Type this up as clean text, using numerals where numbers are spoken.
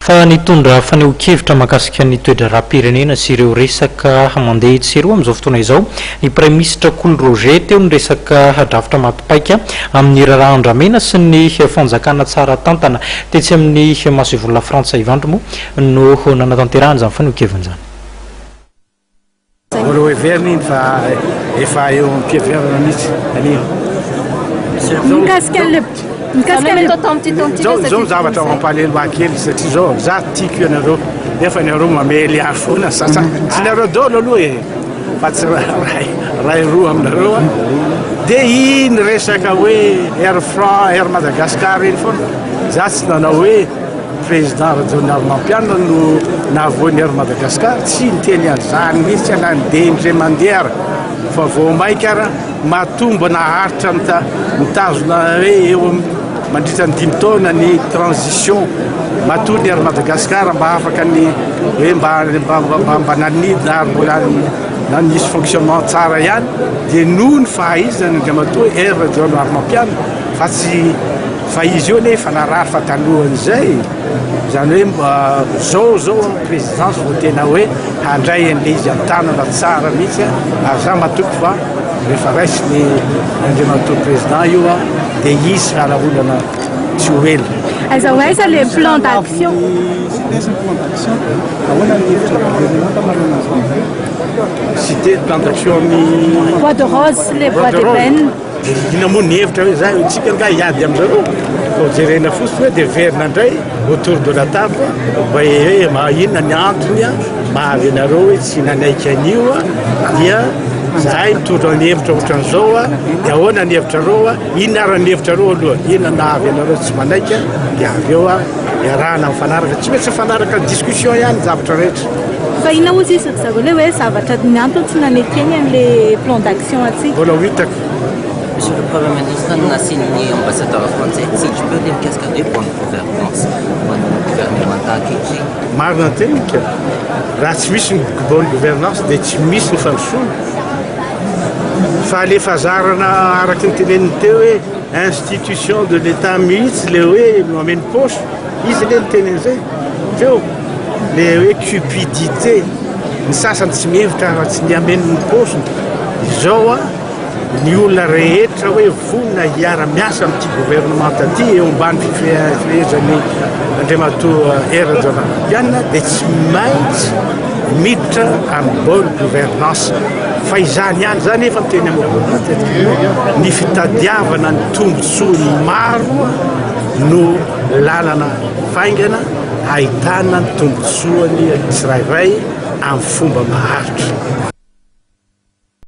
Fa nitondra fanehoan-kevitra mahakasika ny toe-draharaham-pirenena sy ireo resaka mandeha etsy sy eroa amin'izao fotoana izao ny Praiminisitra Kolo Roger. Teo ny resaka drafitra maty paika amin'ny raharaha andramena sy ny fanjakana tsara tantana. Tetsy amin'ny masoivoho Lafrantsa Ivandry moa no nanatanterahana izany fanehoan-keviny izany. Mbola ho heverina iny fa efa eo am-piheverana mihitsy anio. Mikasika an'le mikasika an'le Zao zao ny zavatra mampalahelo ahy kely satria zao za tiako ianareo nefa ianareo mamely ahy foana sasany tsy nareo daholo aloha e fa tsy ray ray roa aminareo a dia iny resaka hoe Air France Air Madagascar iny foana za tsy nanao hoe Président Rajaonarimampianina no nahavoa ny Air Madagascar, tsy niteny an'izany mihitsy aho na ndeha indray mandeha ara, fa vao mainka ara matoa mba naharitra nitazona hoe eo amin'ny mandritra ny dimy taona ny transition, matoa ny Air Madagascar mba afaka ny hoe mba mba mba nanidina ary mbola na nisy fonctionnement tsara ihany dia noho ny fahaizany Andriamatoa Hery Rajaonarimampianina fa tsy Fa izy io anie efa narary fa talohan'izay, izany hoe mba zao zao an présidence vao tena hoe handray an'le izy an-tanana tsara mihitsy an, ary za matoky fa rehefa raisiny Andriamatoa président io an dia hisy vahaolana tsy ho ela. Aiza ho aiza le plan d'action? Cité plan d'action amin'ny Bois de rose sy le bois d'ébène. Dia inona moa ny hevitra hoe zay tsika nga hiady amin'zareo fa ho jerena fotsiny hoe dia verina indray autour de la table mba hoe ma inona ny antony a mahavy anareo hoe tsy nanaiky an'io a dia zahay mitondra ny hevitra ohatran'izao a dia ahoana ny hevitrareo a inona ary ny hevitrareo aloha inona nahavy anareo tsy manaiky a dia avy eo a iarahana mifanaraka tsy maintsy mifanaraka discussion ihany ny zavatra rehetra. Fa inona hozy izy ry zareo le hoe zavatra ny antony tsy nanekeny an'le plan d'action antsika? Mbola ho hitako. Monsieur le Premier ministre, nasian'ny ambassadeur frantsay tsindrim-peo dia mikasika ny hoe bonne gouvernance ho an'ny gouvernemanta ankehitriny. Marina ny teniny ka. Raha tsy misy ny bonne gouvernance dia tsy misy ny fandrosoana. Fa le fahazarana araka ny teneniny teo hoe institution de l'Etat mihitsy le hoe mameno paosy, izy anie niteny an'izay teo, le hoe cupidité, ny sasany tsy mihevitra afa-tsy ny hameno ny paosiny. Izao an, ny olona rehetra hoe vonona hiara-miasa amin'ity gouvernement ity eo ambany fifehezan'i Andriamatoa Hery Rajaonarimampianina dia tsy maintsy miditra amin'ny bonne gouvernance. Fa izany ihany izany efa miteny aminareo matetika ny fitadiavana ny tombontsoan'ny maro no lalana faingana ahitana ny tombontsoan'ny tsirairay amin'ny fomba maharitra.